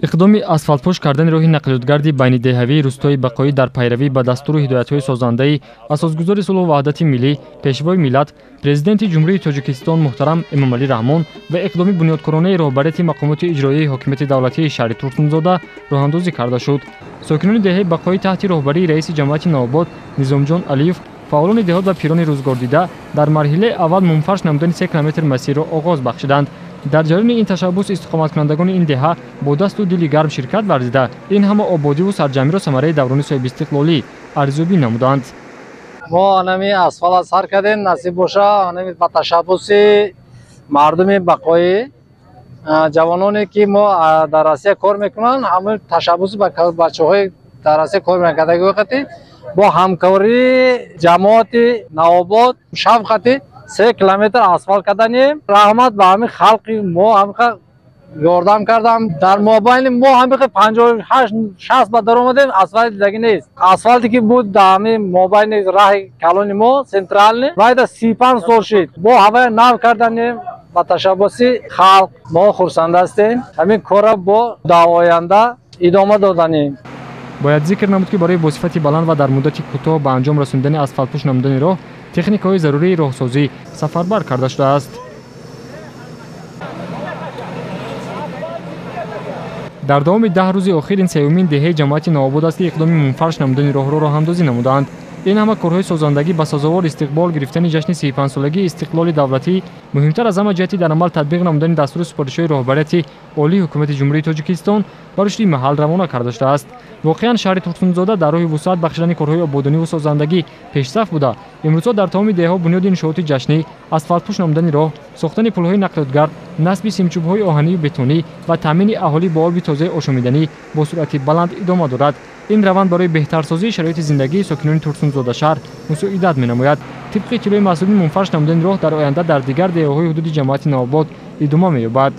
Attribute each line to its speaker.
Speaker 1: Иқдоми асфалтпӯш кардани роҳи нақлиётгарди байнидеҳавии рустои Бақоӣ дар пайравӣ ба дастуру ҳидоятҳои созандаи асосгузори сулҳу ваҳдати миллӣ, пешвои миллат, Президенти Ҷумҳурии Тоҷикистон муҳтарам Эмомалӣ Раҳмон ва иқдоми бунёдкоронаи роҳбарияти мақомоти иҷроияи ҳокимияти давлатии шаҳри Турсунзода роҳандозӣ карда шуд. Сокинони деҳаи Бақоӣ таҳти роҳбарии раиси ҷамоати Навобод Низомҷон Алиев, фаъолони деҳот ва пирони рӯзгордида дар марҳилаи аввал мунфарш намудани 3 километр масирро оғоз бахшиданд. Дар ҷараёни ин ташаббус истиқоматкунандагони ин деҳа бо дасту дили гарм ширкат варзида, ин ҳама ободиву сарҷамъиро самараи даврони соҳибистиқлолӣ арзёбӣ намуданд.
Speaker 2: Мо анами асфалт сар кардем, насиб боша анами ба ташаббуси мардуми Бақоӣ, ҷавононе ки мо дар Россия кор мекунанд, ҳамин ташаббуси бачаҳои дар Россия кор мекардагиқати бо ҳамкории ҷамоати Навобод шавқати 3 километр асфалт карданем. Раҳмат ба ҳамин халқи мо ҳамқа ёрдам кардам. Дар мобайни мо ҳамиқа 58-60 ба даромадем, асфалт дидаги нест. Асфалте ки буд дар ҳамин мобайни раҳи калони мо центральный вайда 35 сол шид. Бо ҳавая нав карданем ба ташаббуси халқ. Мо хурсанд ҳастем. Ҳамин корро бо дар оянда идома доданем.
Speaker 1: Бояд зикр намуд, ки барои бо сифати баланд ва дар муддати кӯтоҳ ба анҷом расондани асфалтпӯш намудани роҳ техникаҳои зарурии роҳсозӣ сафарбар карда шудааст. Дар давоми 10 рӯзи охир ин сеюмин деҳаи ҷамоати Навобод аст, ки иқдоми мунфарш намудани роҳро роҳандозӣ намуданд. Ин ҳама корҳои созандагӣ ба сазовор истиқбол гирифтани ҷашни 35-солагии истиқлоли давлатӣ, муҳимтар аз ҳама ҷиҳати дар амал татбиқ намудани дастуру супоришҳои роҳбарияти олии ҳукумати Ҷумҳурии Тоҷикистон ба рушди маҳал равона карда шудааст. Воқеан шаҳри Турсунзода дар роҳи вусъат бахшидани корҳои ободониву созандагӣ пешсаф буда, имрӯзҳо дар тамоми деҳҳо бунёди иншооти ҷашнӣ, асфалтпӯш намудани роҳ, сохтани пулҳои нақлиётгард, насби симчӯбҳои оҳанию бетонӣ ва таъмини аҳолӣ бо оби тозаи ошомиданӣ бо суръати баланд идома дорад. Ин раванд барои беҳтарсозии шароити зиндагии сокинони Турсунзода шаҳр мусоидат менамояд. Тибқи иттилои масъулин, мунфарш намудани роҳ дар оянда дар дигар деҳаҳои ҳудуди ҷамоати Навобод идома меёбад.